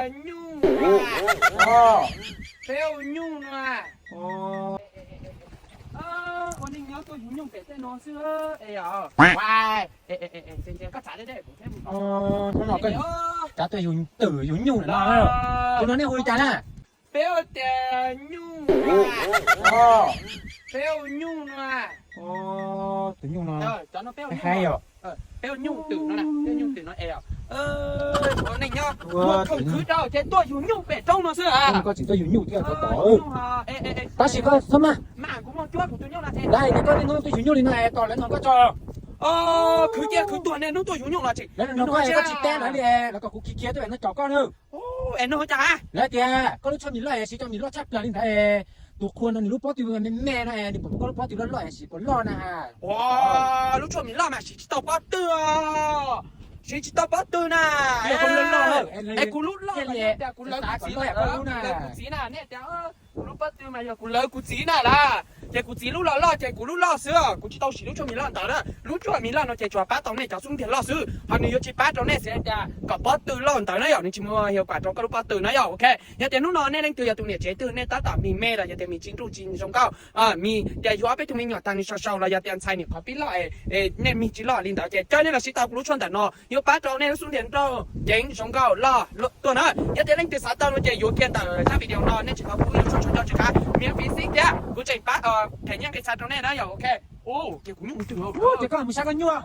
Nyuj, peb ua nyuj no. Ua neej nyob tuaj yug nyuj pem tej no xwb es yom. Koj xav deb deb kuv thiab mus. Hnub no koj cav tuaj yug twm yug nyuj no, tus no nej hu li cas na? Peb ua tias nyuj, peb ua nyuj no. Tus nyuj no, cov no peb ua nyuj, peb ua nyuj twm no, peb ua nyuj twm no es. Ua neej nyob ua khoom khwv rau ces tuaj yug nyuj pem roob no xwb. Koj tseem tuaj yug nyuj thiab, tab sis koj txhob maj, mas kuv muaj cuab kuv tus nyuj no. Lawv hais tias koj niaj hnub tuaj yug nyuj li no es tos lawv nug koj tso. Khwv cia khwv tuag niaj hnub tuaj yug nyuj no ces lawv nug koj es koj tsis teb lawv li, lawv kom kuv khiav khiav tuaj no caum koj na. Es nug cas? Lawv tias koj lub tshuaj mis loj es siv cov mis loj tshaj plaws li ntawd es tus qhua no nws lub pob tw me me no es nws pom koj lub pob tw loj loj es siv puas loj na. Ua, lub tshuaj mis loj mas siv tsis tau pob tw, siv tsis tau pob tw na. Es kuv lub loj mas tias kuv lawv kuv txiv na, kuv lawv kuv txiv na, nej tias kuv lub pob tw mas yog kuv lawv kuv txiv na las. Ces kuv txiv lub los loj ces kuv lub loj xwb, kuv tsis tau siv lub tshuaj mis loj ntawd na. Lub tshuaj mis loj no ces tsuas pab tau nej cov xub ntiag loj xwb, ho nws yuav tsis pab rau nej xav tias kom pob tw loj ntawd na yom, nws tsis muaj hiav kuam rau koj lub pob tw na yom. Ok, yog tias hnub no nej leej twg yog tus niam tsev twg nej tab tom mis me los yog tias mis tsis nruj tsis zoo nkauj, mis tias yug ob peb tug me nyuam tag nws sau sau los yog tias ntxhais niam qhov pib loj, nej mis tsis loj li ntawd ces caw nej los siv tau kuv lub tshuaj ntawm no yuav pab rau nej lub xub ntiag nrauj ceev zoo nkauj loj tuaj na. Yog tias leej twg xav tau no ces yuav kiag ntawm zaj video no, nej tseem pab kuv ib lub tshuaj tso tsis qab miv fiv xib thiab kuv tseem pab them nyiaj nqi txha rau nej na yom. Ok, ces kuv nyuj twm, ces koj mus saib koj nyuj.